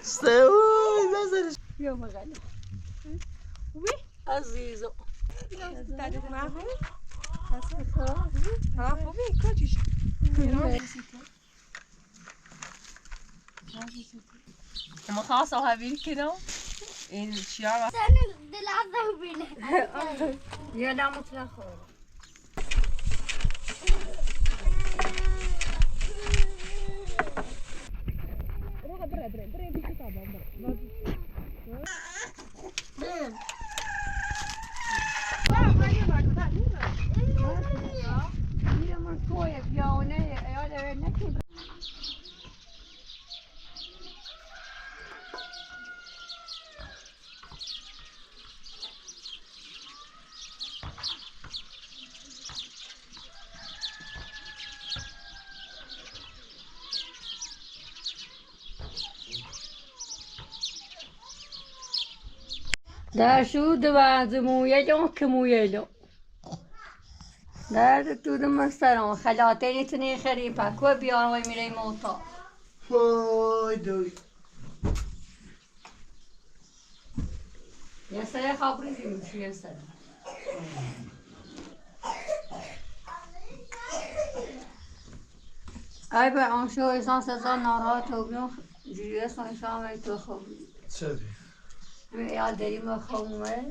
سوي مثلا يا مغني عزيزو هم خلاص هابين كده الشيارة يا لا متنخور در شو دوازم مویلو که مویلو در تو دم سرم خلاطه تنی خریپا کو بیار وی میری موتا وای دوی یه سر خبری میشه یه سر ای به آن شو انسان سزا ناراحت و بیون جوری انسان وی تو خوب چه ایال داریم خومه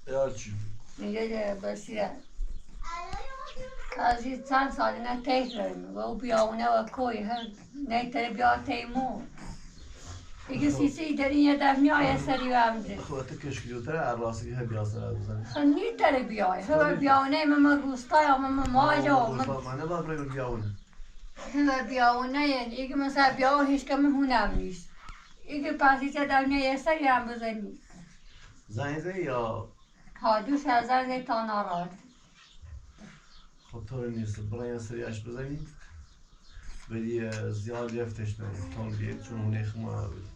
ایال چی؟ میگه بسیار از این چند سال نه تیز ریم و بیاونه و کوی هر نه تر بیا تیمو دیگه سیسی در این یه دفعه میایه سری و هم خب تو کشکیوتر راسی که بیا سر بزنی خنی تر بیای هو بیاونه من روستای من ماجا من من با برای بیاونه هو بیاونه یعنی دیگه مثلا بیاون هیچ کم هونم نیست دیگه پاسی چه دفعه یه سری هم بزنی زنگ زنی یا ها دوش هزار تا ناراحت خب طور نیست برای یه سری اش بزنید ولی زیاد لفتش نرید تون بیاید چون هونه خما بود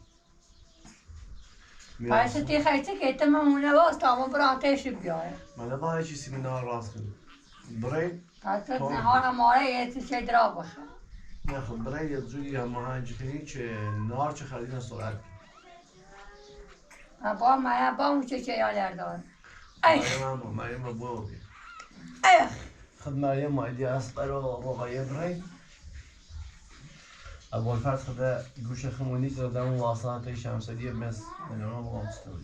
پس تی خیلی که تمام هونه واسه تا من برای تیش بیای من با چیزی من نهار راست کنم برای تا تو نهار ماره یه چیز درا بخه نه خب برای یه جوری هم هماهنگ کنی که نهار چه خریدن سرعت با ما با اون چه چه یالر دار مريم مريم بوبي خد مريم ما ایدی اصغر و رقیه برای ابو الفرد خدا گوش خمونی زدم و واسطه شمسدی بس من اون بقام استوری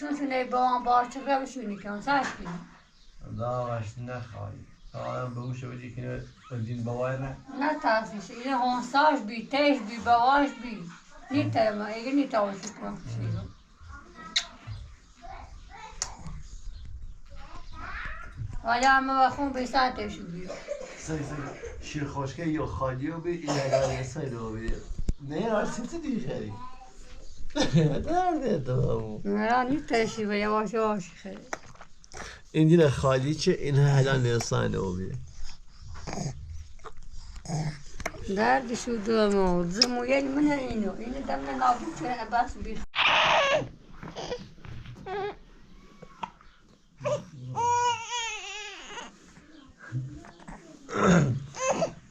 چون چونه با آن بار چه بشونی کن ساش کنی داش نخواهی آدم به گوش بدی که دین بوایره نه تاسیش اینه هونساش بی تیش بی بواش بی نیتر ما ایگه نیتاوشی کن ولی همه بخون به ساعتشو بیا سای سای شیر خشکه یا خالی و بی این اگر سای دو بی نه راست چه دیگه خری درده تو نه نیترشی به یواش یواش خیلی این دین خالی چه این هلان انسان و بی درد شو دو ما زمویل من اینو اینو دم نابود چه بس بی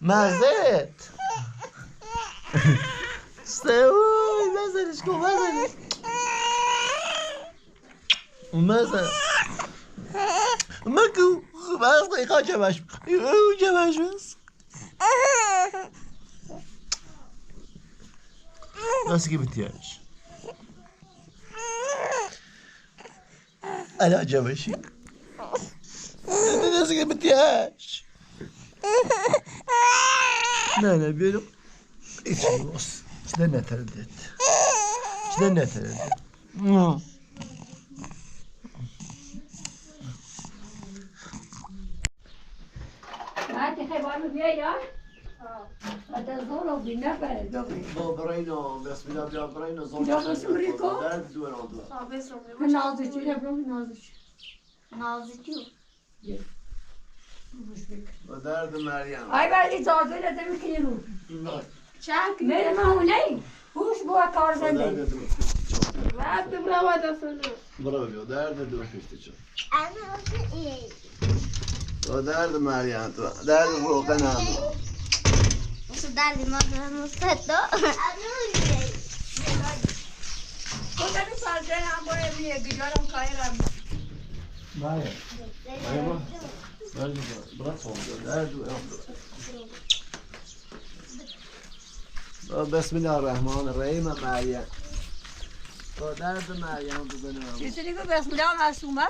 ما زلت استوي ما زلت شكون ما زلت ما زلت ماكو ما زلت جباش جباش بس بس جبت ياش انا جبشي انت ناس جبت ياش لا لا بيلو ايش بص شلنا تردد شلنا تردد ما تخيب بيا يا هذا زورو بنفر دوبي بو برينو بس بلا بلا برينو زور جا بس مريكو؟ درد دور دور نازش لا برو نازش نازش درد مريم اي بعد زازو لازم كيرو نه ما هو ني هوش بوا کار زنده برافو درد دور فيشتي درد مريم درد روقنا بسم الله الرحمن الرحیم مریم با درد مریم بزنم چیزی که بسم الله معصومه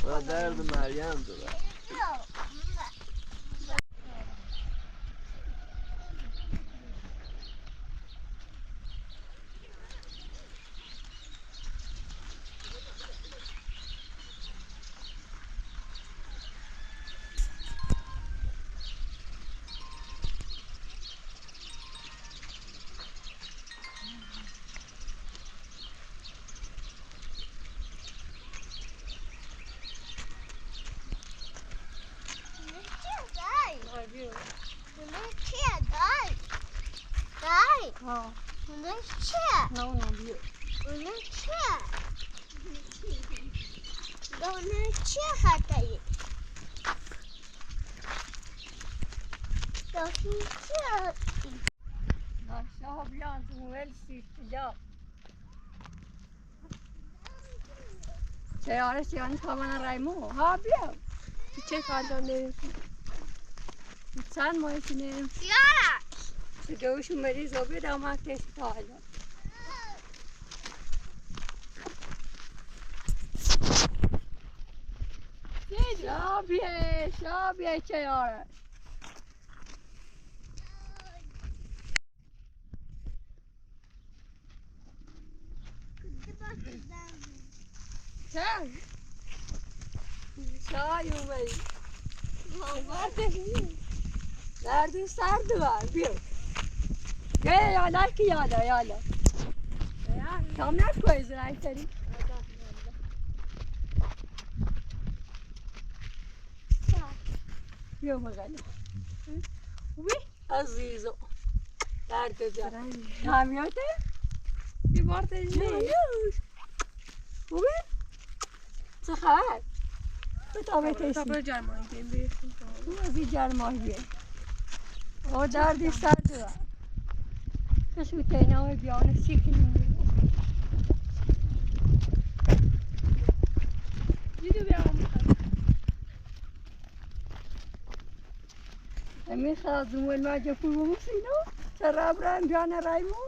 با درد مریم بزنم سیارش یعنی تا رایمو ها بیا چه خاطر نریم چند ماهی که نریم سیارش مریض و بیده ما کش تا حالا شابیه شابیه چیاره چند چای اومدی درد سرد var بیا یا یا که یالا یالا tam ne koyuyorsun Ayşe'nin? بیا مغنی وی عزیزو درد جان کامیاته؟ یه بار تجربه خوبه؟ چه خبر؟ تو تابه تابه جرمانی تو جرمانی او دردی سرد var. کسو تینام بیانه سیکنیم دیدو بیام امین خلاص اول ما جفو بمسينو سراب رام بیانه رایمو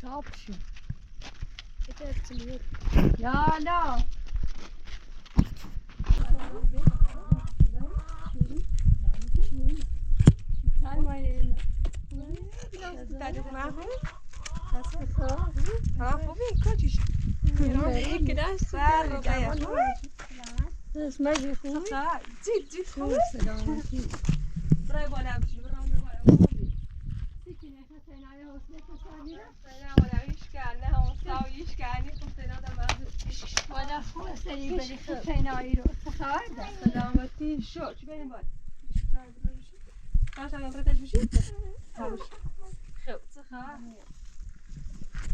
تاب شو يا لا زيد زيد خوبي برای بالا بشی برای بالا خوب سری بری خسینایی رو خبر سلامتی شو چی بریم بالا خب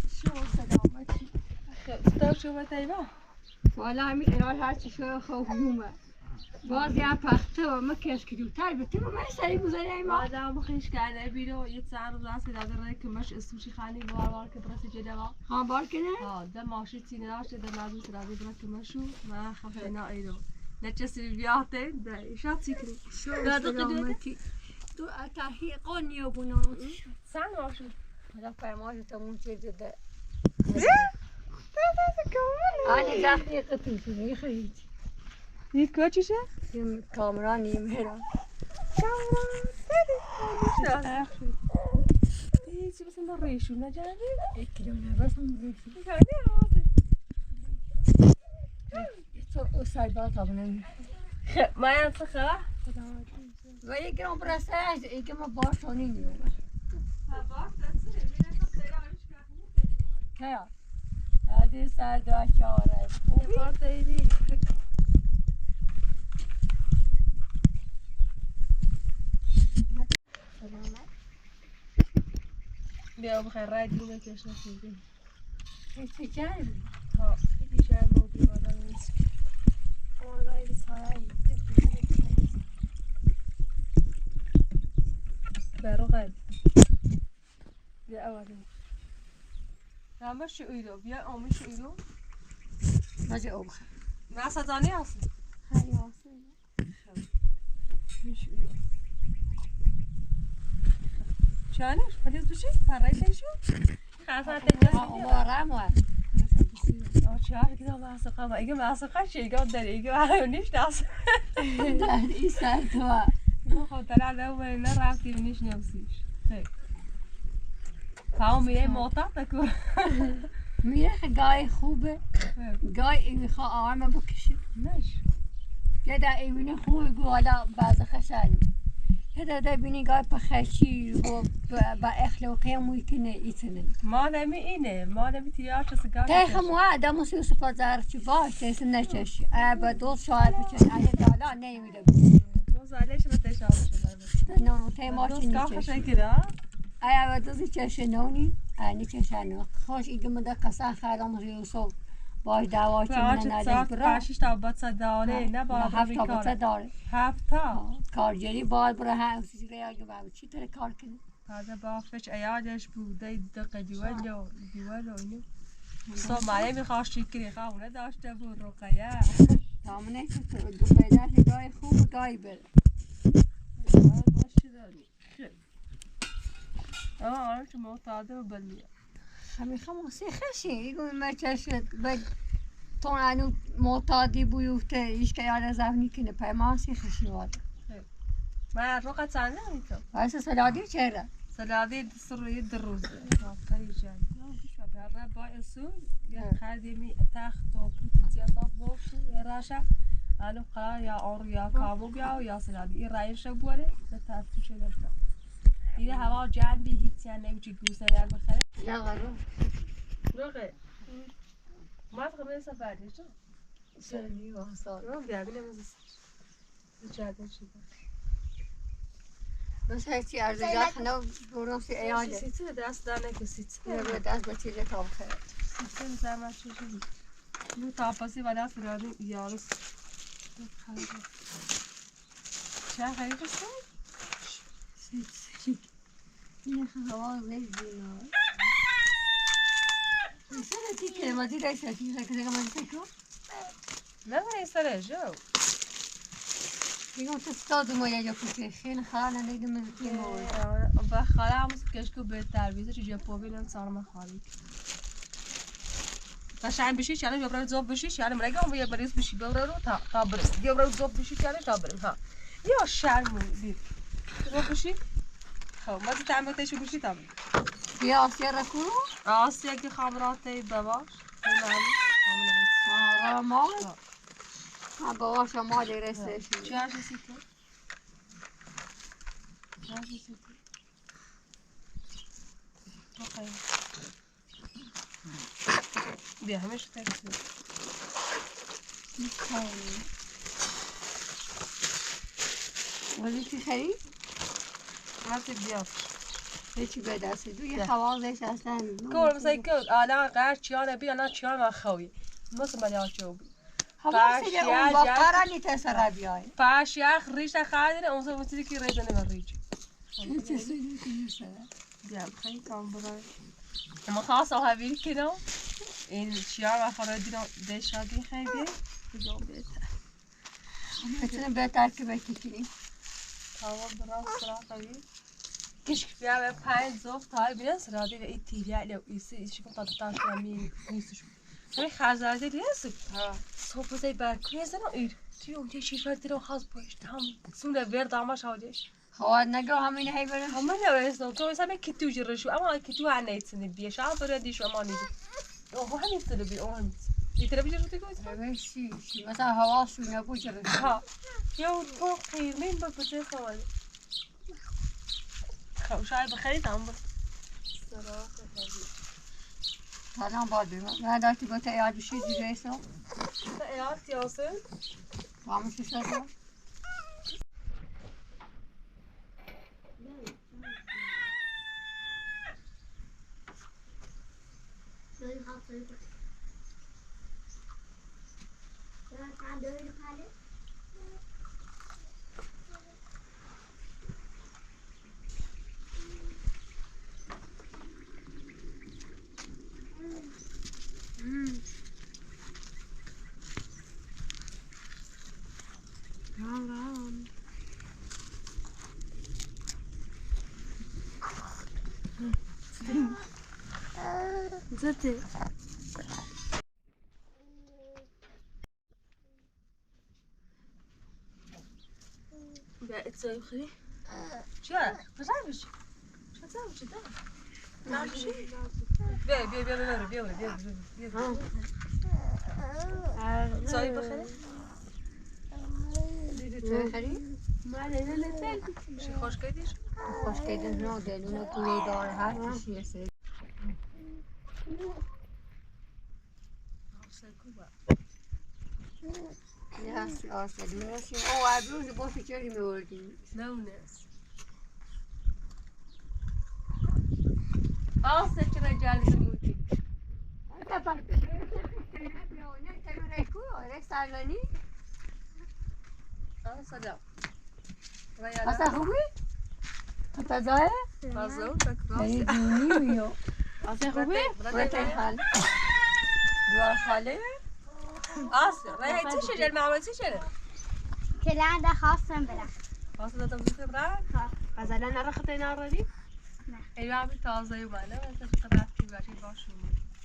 شو سلامتی خب شو بتایبا والا همین ایران هرچی شو خوب یومه باز یه پخته و ما کش کدو تر بتیم ما سری بزنیم ما هذا مخيش كان بيرو يتسعر راسي هذا رأيك مش اسمشي خاني بوار بار كبرسي جدوا ها بار کنه ها ده ماشي تينا راشد ده لازم سرادي برك مشو ما خفينا ايدو نتشسي بياتي ده شاتي كري شو لا سلامتی تو تحقیق قنی و بنا سعن ماشي هذا فهماش تمون چه ده أنا زخمی قطعی خرید يكوتشي يم كامران يم هرا إيه بس نريشو نجاني اكلونا بس نريشو سایبا طبعا ما ينفخ و یکم برسه یکم بارتونی نیومد کیا هذه سر دو چهاره خوبی؟ بیا بخیر رای دیگه کش نشیدی. چی کردی؟ ها دیگه موضوع دارم. برو بیا اولین همش ایرو بیا آمش ایرو ماجي أوبخ مع صداني اصلا هاي واصل مش ایرو چانش خلیص بشي فريت شو خاصة تجلس ورا چهار كده مع سقا ايجا مع سقا شيء قدر ايجا ونيش ناس إيه سالتوا خب طلع ده نه رفتی ونیش نفسیش خیلی فاو میره معتاد کو میره گای خوبه گای ایمی خواه آرمه بکشه نش یه در ایمینه خوبه گو حالا بعض خشن یه در در بینی گای پخشی و با اخلاقی ممکنه ایتنه مادمی اینه مادمی تیار چه سگار تایخ مو آدم سی یوسف زار چی باش تیس نشش ابا دو شاید بچه آیه دالا نمیده دو زالش رو تشاب شده نه تی ما چی دوست نیچش شکرا آیا و دوزی چش نونی آنی چش نو خوش ایگم ده قصا خالم یوسف باش دعوا چی من نداری برا پنج تا بچه داره نه با هفت تا بچه داره هفت تا کارگری باید برا هم چیزی که بابا چی تره کار کنه هذا بافش عيالش بودي دقة ديوالو ديوالو اینو صوم عليه میخواست شکری خواهونه داشته بود رقیه تامنه که دو پیدا گای خوب گای بره اه انا شو معتادة وبلية همین خموسی خشی ایگو ما چشت بد تو انو معتادی بویفته ایش که یاد زفنی کنه پیمانسی خشی واد ما الرقة تاعنا هيك واسه سلادی چرا سلادي تصر يد الروز الربا يسوع يا خادمي تاخت وبوت يا صاحب يا راشا انا قرا يا اور يا كابو يا يا سلادي راي شبوره تاخت شو داشتا دیگه هوا جنبی هیچ یعنی نمی‌چی گوسه در بخره لا غرو رقه ما تخمين سفاري شو سلمی واسه رو بیا ببینم از جاده چی بس هیچی ارزجا خنو برون سی ایاله سیتی دست دانه که سیتی یه به دست بچه تا بخیر سیتی زمان چی نو تاپسی ولا سرادي یارس چه خرید است؟ این هوا زینا سر تیکه ما دیده شدی که دیگه من فکر نه نه سر جو میگم تو استاد ما یا کوچه خیلی خاله نگم من کی مو با خاله هم کشکو به تربیت چه پوبینم سارم خالی قشنگ بشی چالش ببرم زوب بشی چالش مرگم و مریض بشی ببرم رو تا تا برم یا برم زوب بشی چالش تا برم ها یا شرم بی زوب بشی خب ما تعمل تشو بشی تا برم بیا آسیا رکو آسیا که خمرات باباش آره ما ها بابا شما رسش چه سیتی چه سیتی بیا همش تکسی ولی چی خرید؟ ما بیاد هیچی به دست دو یه خوازش اصلا كور مثلا كور انا غير چیانه بیا نه چیان و خوی مثل من یا چوبی حواس اون با قرانی تسرا بیای پاش یخ ریش خادر اون سو چیزی که ریز نه ریج چه سوی که بیا خیلی کام برای ما خاص او هبیل کنم این چیان و خورا دیدم دشادی خیلی بگم بهتر میتونم بهتر که بکشیم تمام برا سرا قوی کشک بیا به پنج زوف تا بیا سرا دی ای تیریا لو ایسی ایشی کم تا تا می نیستش همین خزرده دیست صبح زی برکوی زنم ایر توی اون یه شیش وقت خاص پشت هم سونه ورد اما شاودش هوا نگو همین هی برم همه نه تو مثلا کتو جرشو اما کتو عنیتنی بیا شام برا دیشو اما نیجی اوه همین تره بی اوه همین یتره بیجر تو گویی شی شی مثلا هوا شو نبود ها یا تو قیمین با بچه خواهی خب شاید بخیری تمام بود سلام باد من داشتی با تیار بشی دیگه سو ایار تیاسن تمام شد رام رام زتي بقى تسوي خلي شو ما تعرفش شو تعرفش ده تعرف شي بيا بيا بيا بيا بيا بيا بيا تسوي بخلي شي خوش كيديش خوش کردن نه دلونه توی دار هر چیزی هست. نه آسدونه سی او ابروز با فکری میوردیم. نونس آسه چرا جالس بودی آسه لا اصلا خوبی؟ حتی زایه؟ تازه یعنی دونی میو آسه خوبی؟ برای حال دوار خاله آسه رايح تشجع مع تشجع كلا ده خاصة بلا آسه ده تمسك برا غزالة رختي نارني ايوه عم تازه يبالا بس قطعتي باشي باشو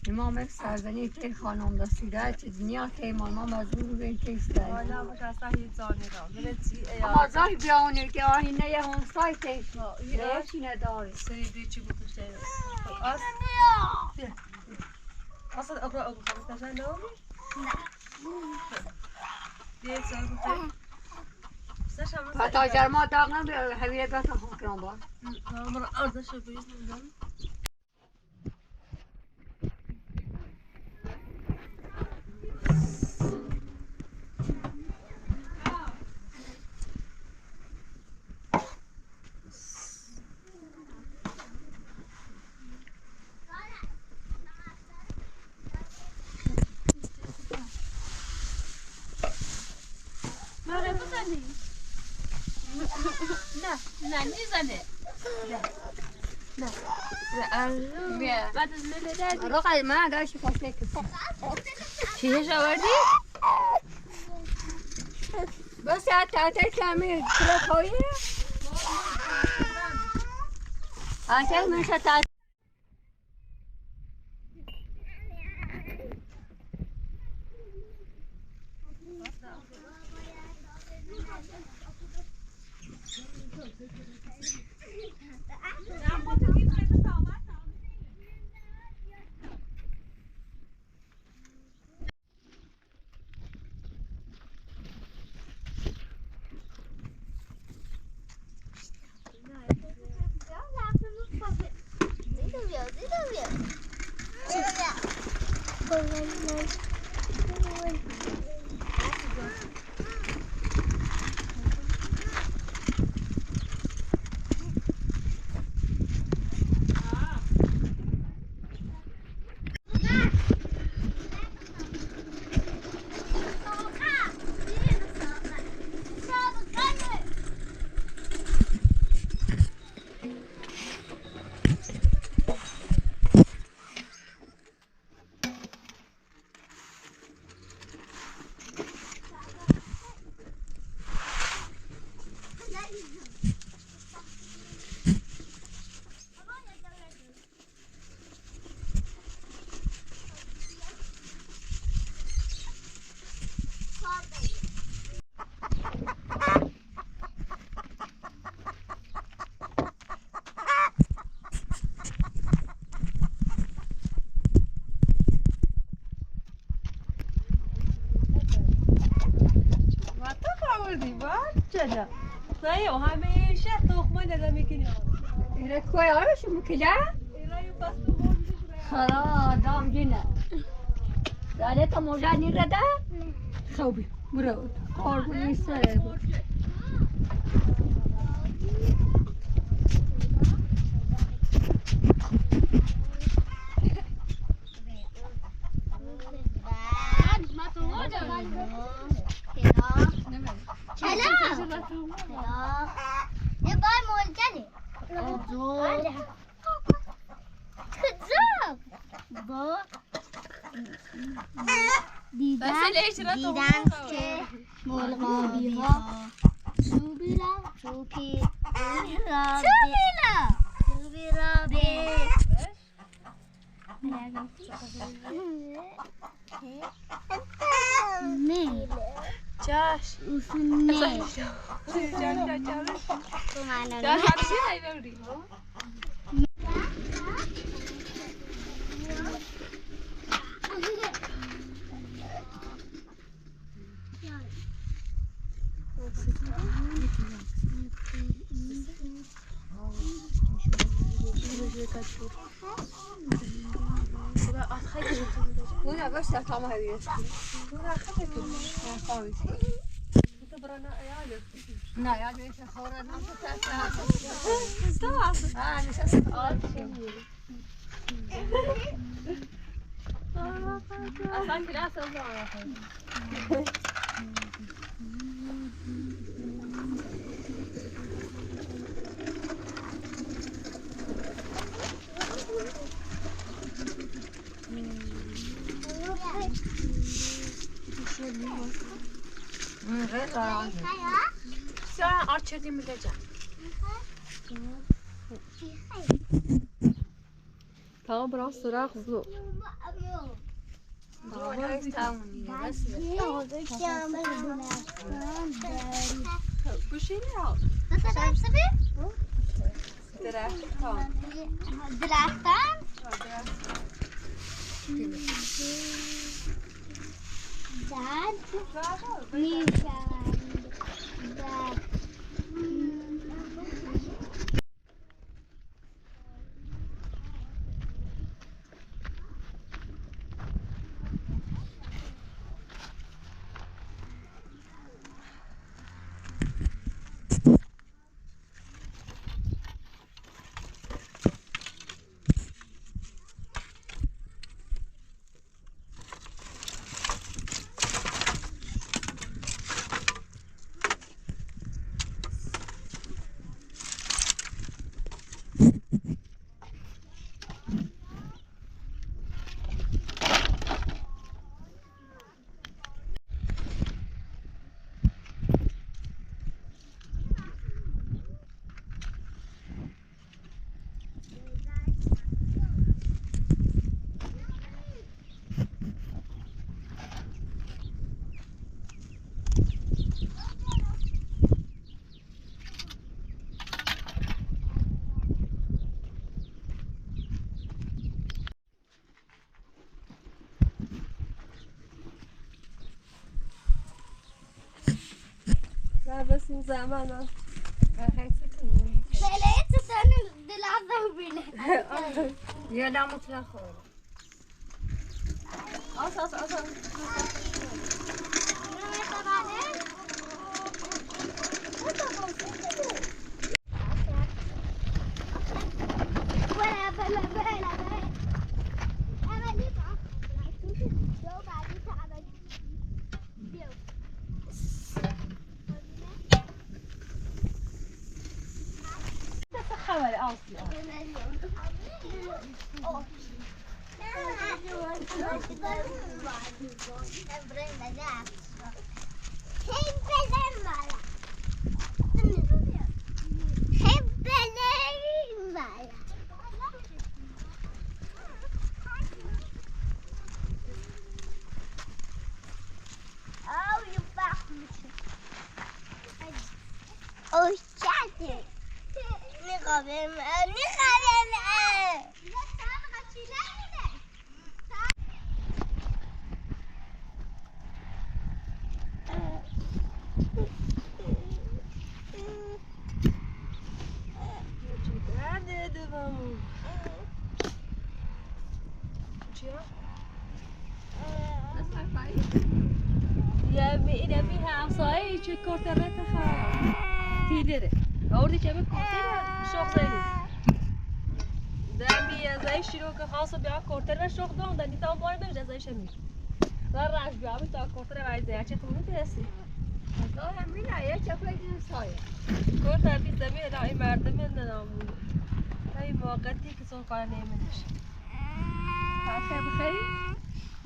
امام سرزنی تی خانم دا سیرت دنیا تی ماما مزور بین تی سر والا مش اصلا هیچ زاني را من تي اما زای بیانه که آهینه یه همسای تی یه چی نداره سری بيتشي بوتشتين أص أصلا أقرأ أبو 15 نومي حتی جرما داغ نم حویه بس خون کرام با نه نه نیزنه نه نه بعد از ملدادی رقع ما داشت خوش چیه شوردی؟ بس حتی کمی چرا خویه آنچه من شتا طيب وهمیشه تخمه نگاه میکنی ایره کوی آرش مکلا خلا دام جنا دالتا موجا نیرده خوبی برو قربونی سر دیدند که مرغابی ها چوبی را چوبی را چوبی را به چاش Tamam biraz sıra hızlı. Bu şey ne al? درختان. درختان؟ درد میشوند و بس من زمان يا لا متلخر اصلا اصلا راش بیابی تا کرتر وای زیاد تو میترسی. همین یه چپه این سایه. کرتر بی زمین الهی مردم نامون. ای موقتی که سون کار نمیشه. آخر بخیری.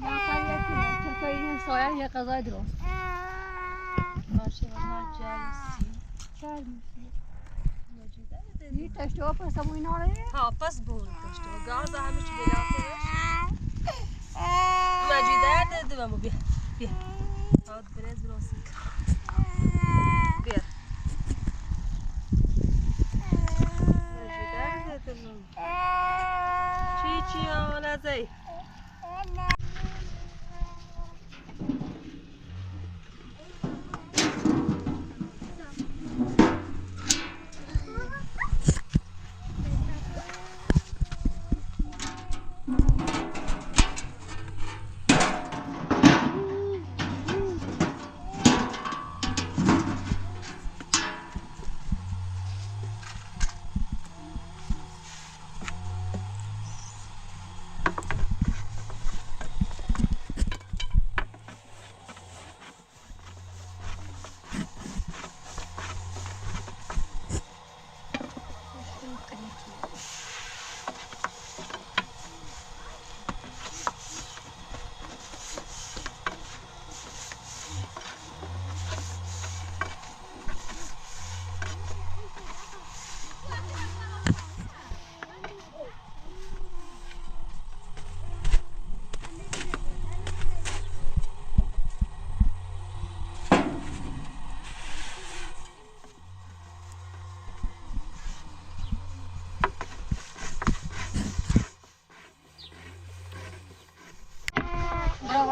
آخر یک چپه این سایه یه غذای درست. ماشی ما جالسی. چرا میشه؟ یه تشتوا پس همون اینا رو ها پس بود تشتوا گاز همه چی بلاته. مجیده دادم بیا بیا. هات برز بروسك. بیا. مجیده دادم. چی چی آن زی.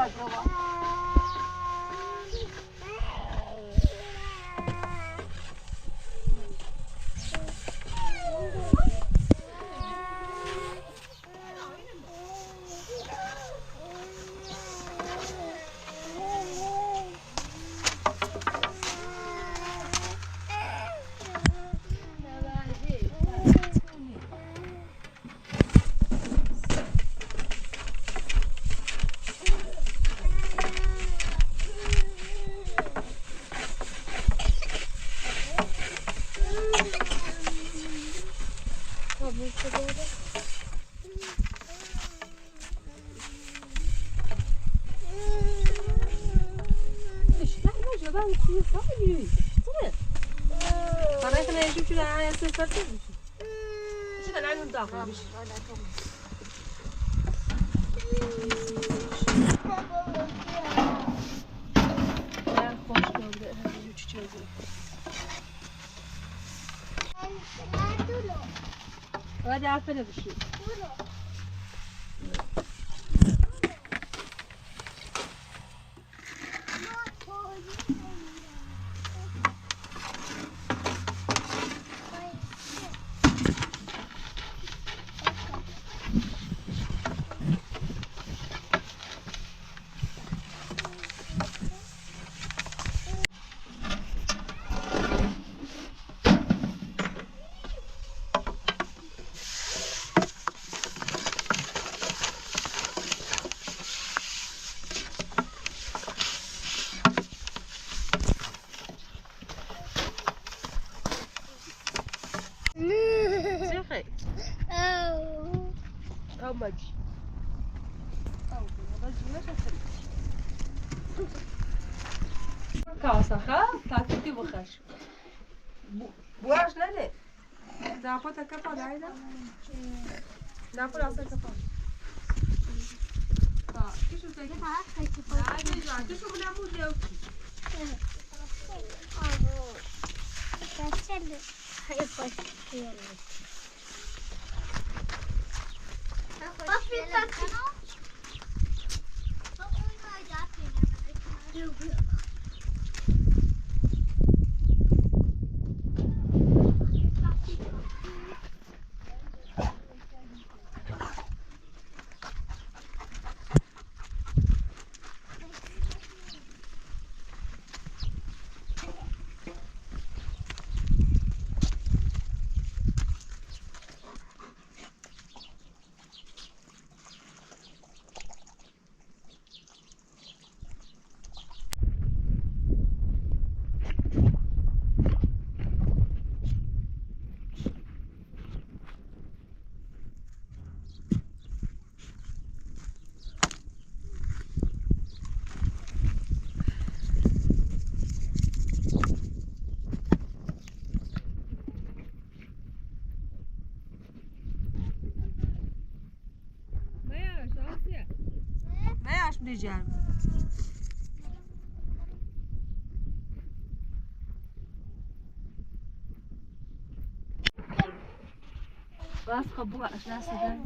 برافو. دیجرم بس خب بقى عشان ده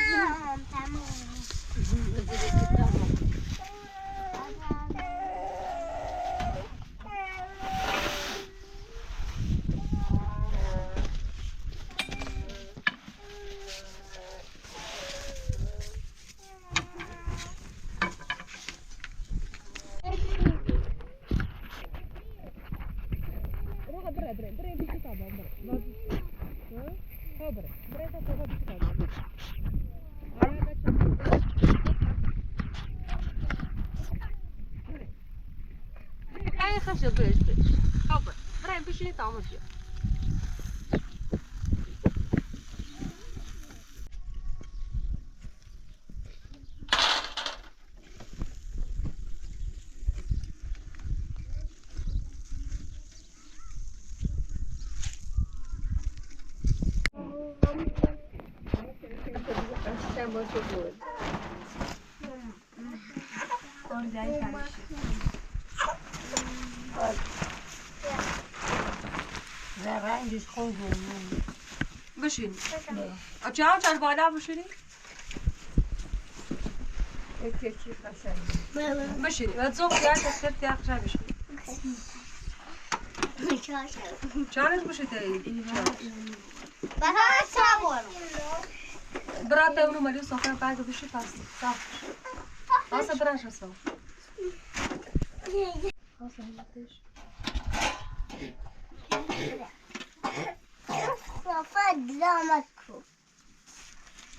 تمام تمام. رنگش خوبه. بشینی. چه چند بالا بشینی؟ یکی قشنگ. بشینی. و زوج یا تخت یا خشب بشینی. چند بشینی؟ برات اونو مالی سفره بعد بشی پس. صاف. واسه براش صاف. واسه هاتش. فضلامكم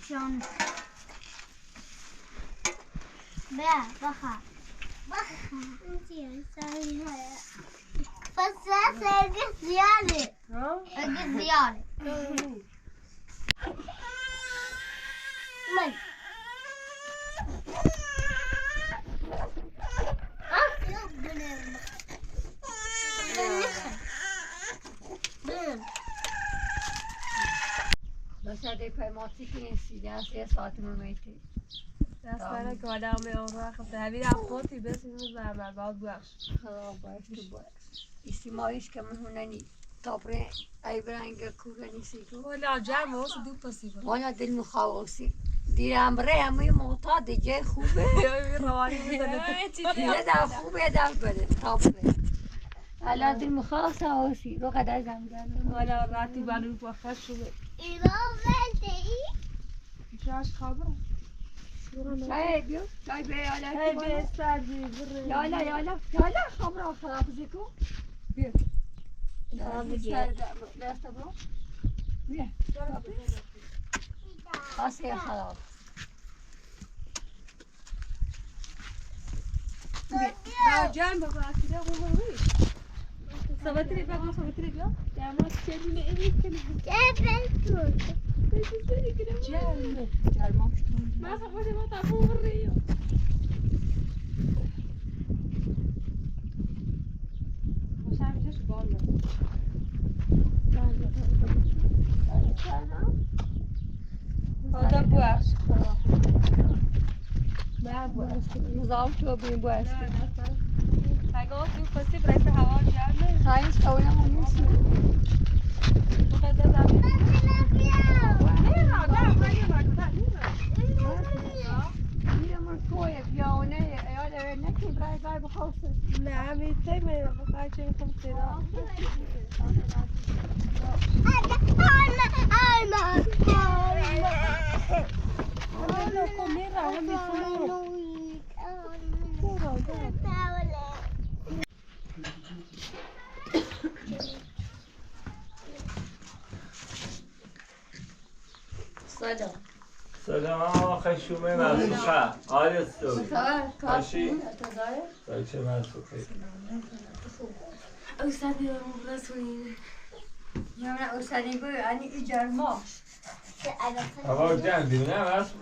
شلون بقى بخا بخا انتي بس اجي زيادة اجي زيادة من بس هذه پیماتی که این سیده است یه ساعت میتی. دست من که آدم میام خب همی افقاتی بس اینو زرمر باید بخش. خدا باید تو باید. استیمایش که من هننی تابره ای برنگ کوره نیستی تو. ولی جمع واسه دو پسی بود. وانا دل مخواسی. دیرم ره همه معتاد دیگه خوبه. روانی میزنه. یه دفعه خوبه یه دفعه بده تابره. الان دل مخواست واسی رو قدر زمزم. ولی راتی بالو بخش شده. إذا بدي جاش خبر. چای بیا چای بیا یالا هی به سردی بره. یالا یالا یالا خبر خراب کو بیا. دست برو بیا. خاصه خراب. لا جان بابا كده هو ويش. سوتري بقى سوتري بقى. يا ما تكلمي إيه كلمة. كيف جرم ما صحبتي ما تعرفون غرية. مش عارف ليش بقول هذا بواش. ما بواش. نظام تو بیم باش. هاگاه تو پسی برای هوا جمع. خواهش کنم اون نیست. نعم يتم بقى شيء خمسة. سلام سلام خشومه مرسوخه آرستو خبر ماشی. چه مرسوخه أستاذ رسولين. نه استادی بگو یعنی ایجار ماش. هوا جمع بیرونه هم هست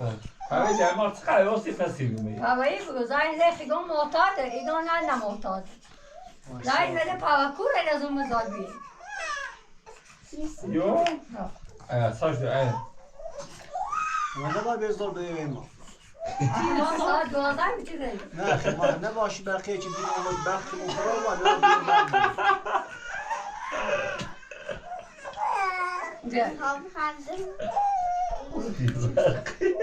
هوا جمع چقدر واسه پسی بیمه پاوایی بگو زاین زخی گم معتاده ایگان نه نه معتاد. زاین ولی پاواکور از اون مزاد بی. یو آیا ساش دو آیا ما نباید بزار به ما. ما ساعت 12 می‌تونه. نه خب ما نباشی برقی چی دین اومد برقی مخرب و بیا. هم خندم. برقی.